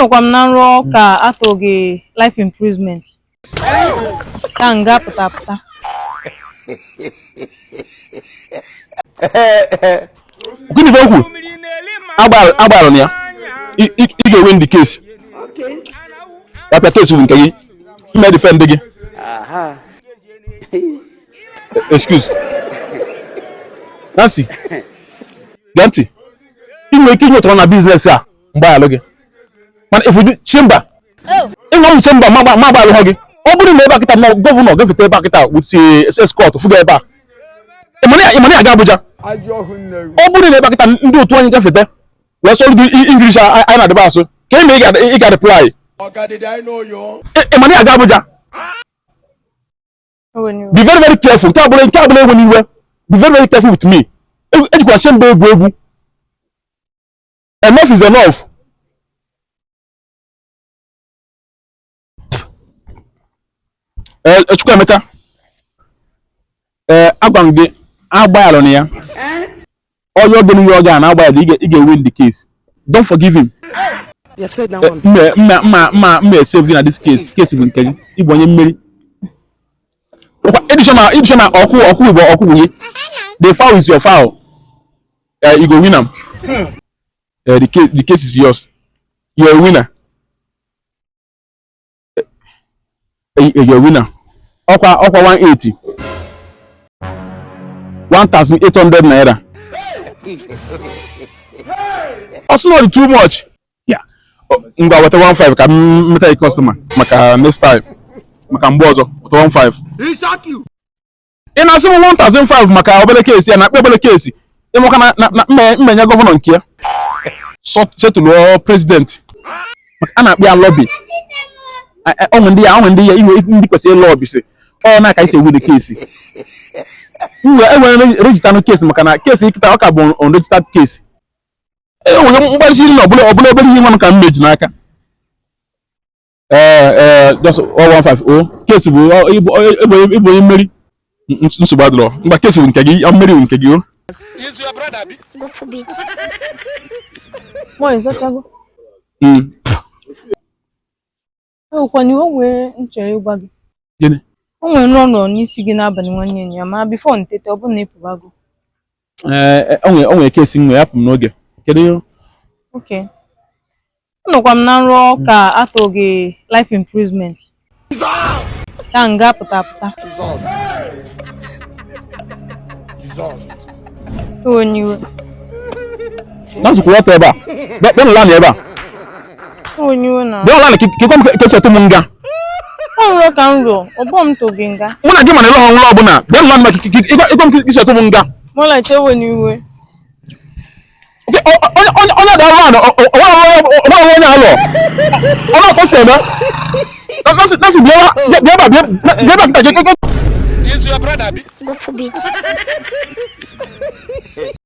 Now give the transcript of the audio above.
Anọkwa m na nrọ ka a tụ gị life imprisonment ka nga pụta pụta. Gịnị ife okwu agbalụ na ya ị ga-ewin the case. Yapịa, case bụ nke gị, mme defend gị. Excuse, Nancy, gee ntị. Ị nwere ike inye ụtọrọ na business a mgbaghalụ gị, mana ifu chamber ịnwa m chamber ma agbalụ gị. Ọ bụrụ na ebe a kịta ma governor gafete ebe a kịta with escort fụga ebe a, ị mana aga Abuja. Ọ bụrụ na ebe a kịta ndị otu anyị gafete wee sụọrọ gị English anyị na-adịba asụ ka eme, ị ga reply. Ị mana aga Abuja. Be very very careful. Nke abụrụ ewe n'iwe. Be very very careful with me. Ejikwa chamber egwu egwu. Enough is enough. Ee, Chukwuemeka, ee, agwa m gị agbaghalụ na ya onye oge n'ihe oge a na-agba ya, ị ga-win the case. Don't forgive him. Mma mma mma mma save gị na this case. Case bụ nke gị, ịbụ onye mmeri. Edishon na ọkụ ọkụ bụ ọkụ gị. The fowl is your fowl. You go win am. The case is yours. You are a winner. You are a winner. Ọkwa 180 1800 naira. Ọ sị na ọ dị too much ya. Ngwa, weta 15 ka m meta gị customer maka next time, maka mgbe ọzọ. Weta 15. Ị na-asị m 1005 maka obere case ya na akpa obere case ịmaka na mmenye governor nke ya setụlụọ president maka a na-akpọ ya lobby. Ọnwe ndị ya, ọnwe ndị ya inwe ndị kwesịrị lobby si ọ na-aka isi ewu the case enwere register case, maka na case kịta ọ ka bụ unregistered case. Enwere mgbalịsiri na ọbụla ọbụla obere ihe nwanụ ka m meji n'aka. Ee, just 0150 case bụ ịbụ onye mmeri. Nsogbu adịrọ. Mgba, case bụ nke gị, mmeri bụ nke gị o. God forbid. Boy, ịzachago? Ewekwana iwe, nwee nchọ ịgwa gị. Gịnị? O nwere nrọ nọ n'isi gị n'abalị nwanne ya ma before ntete, ọ bụrụ na ị pụbago. Ee, o nwere case m nwere, apụ m n'oge. Kedu ihe? Okay. Anọkwa m na nrọ ka a tụ gị life imprisonment ka nga pụta pụta. Ewe n'iwe. Na nzukọ ọtọ ebe a, bịa n'ụlọ anyị ebe a. Ewe n'iwe na. Bịa ụlọ anyị ka ịgwa m ka esi atụ m nga. Ọ nrọ ka m rọ, ọbọ m tụ gị nga. Mụ na gị mana ịlọghọ nrọ ọbụla. Bịa n'ụlọ anyị maka ịgwa m ka esi atụ m nga. Mọla, ewe n'iwe. Onye da alụ anụ onwe onye alụ ọ na-akọ si eme. Nọọsụ, bịa ebe a, bịa ebe a kịta. God forbid.